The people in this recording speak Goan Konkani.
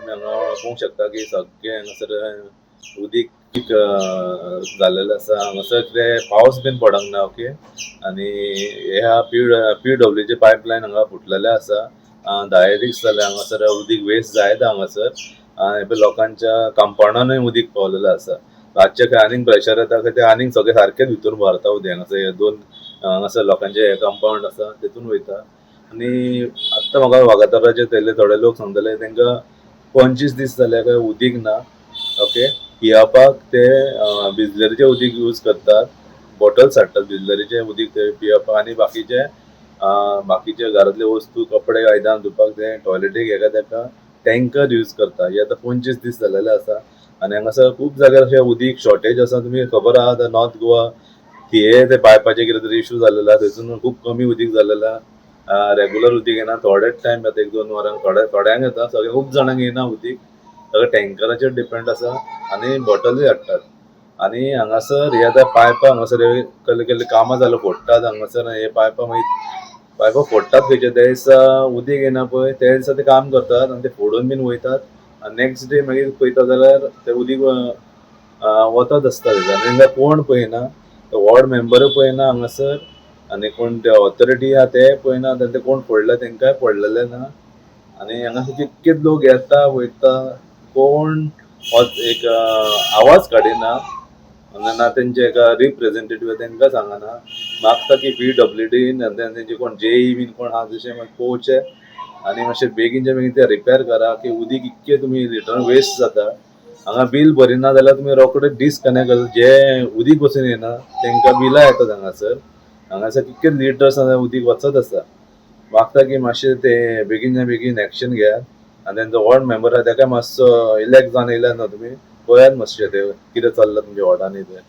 तुमी हांगा पळोवंक शकता की सगळें हांगासर उदीक जाल्लेलें आसा. हांगासर कितें पावस बीन पडोंक ना. ओके, आनी ह्या पी पी डब्ल्यूचे पायपलायन हांगा फुटलेले आसा. 10 दीस जाले हांगासर उदीक वेस्ट जायत हांगासर. लोकांच्या कंपाउंडानूय उदीक पावलेलें आसा. रातचें खंय आनीक प्रेशर येता खंय, ते आनीक सगळें सारकेंच भितून भरता उदीक. हांगासर हे दोन हांगासर लोकांचे कंपाउंड आसा, तेतून वयता. आनी आत्तां म्हाका वागातोराचे थंयले थोडे लोक सांगताले, तांकां 25 दीस जाले काय उदीक ना. ओके, पियेवपाक ते बिजलरीचें उदीक यूज करतात, बॉटल्स हाडटात बिजलरीचें उदीक ते पियेवपाक आनी बाकीचे घरांतले वस्तू, कपडे, आयदनां धुवपाक ते टॉयलेटीक हेका तेका टँकर यूज करता. हे आतां 25 दीस जालेले आसा आनी हांगासर खूब जाग्यार अशें उदीक शॉर्टेज आसा. तुमी खबर आहा, आतां नॉर्थ गोवा थिये ते पायपाचे कितें तरी इशू जाल्लेलो आहा, थंयसून खूब कमी उदीक जाल्लेलें आहा. रेगुलर उदीक येना, थोडेच टायम येता, एक दोन वरांक थोडे थोड्यांक येता, सगळे खूब जाणांक येना उदीक. सगळे टँकराचेर डिपेंड आसा आनी बॉटलूय हाडटात. आनी हांगासर हे आतां पायपां हांगासर हे कसले कसले कामां चालू फोडटात हांगासर. हे पायपां मागीर पायपां फोडटात खंयचे, त्या दिसा उदीक येना पळय, त्या दिसा ते काम करतात आनी ते फोडून बीन वयतात आनी नेक्स्ट डे मागीर पळयता जाल्यार ते उदीक वतत आसता तेजें. आनी तांकां कोण पळयना, वॉर्ड मेंबरूय पळयना हांगासर आनी कोण ते ऑथॉरिटी आहा ते पळयना. ते कोण फोडले तांकांय पडलेलें ना. आनी हांगासर कितकेच लोक येता वयता, कोण एक आवाज काडिना ना. तेंचे एका रिप्रेझेंटेटिव्ह तांकां सांगना. मागता की पीडब्ल्यूडी तेंचे कोण जेई बीन कोण आहा तशें मागीर पळोवचें आनी मातशें बेगीनच्या बेगीन ते रिपेर करा की उदीक इतकें तुमी रिटर्न वेस्ट जाता. हांगा बील भरिना जाल्यार तुमी रोखडे डिसकनेक्ट करता. जे उदीक पसून येना तांकां बिलां येतात हांगासर. हांगासर कितके लिटर्स उदीक वचत आसा. मागता की मातशें ते बेगीनच्या बेगीन एक्शन घेयात आनी तेंचो वॉर्ड मेंबर आहा तेका मातसो इलेक्ट जावन येयला न्हू, तुमी पळयात मातशें ते कितें चल्लां तुमच्या वॉर्डांनी तें.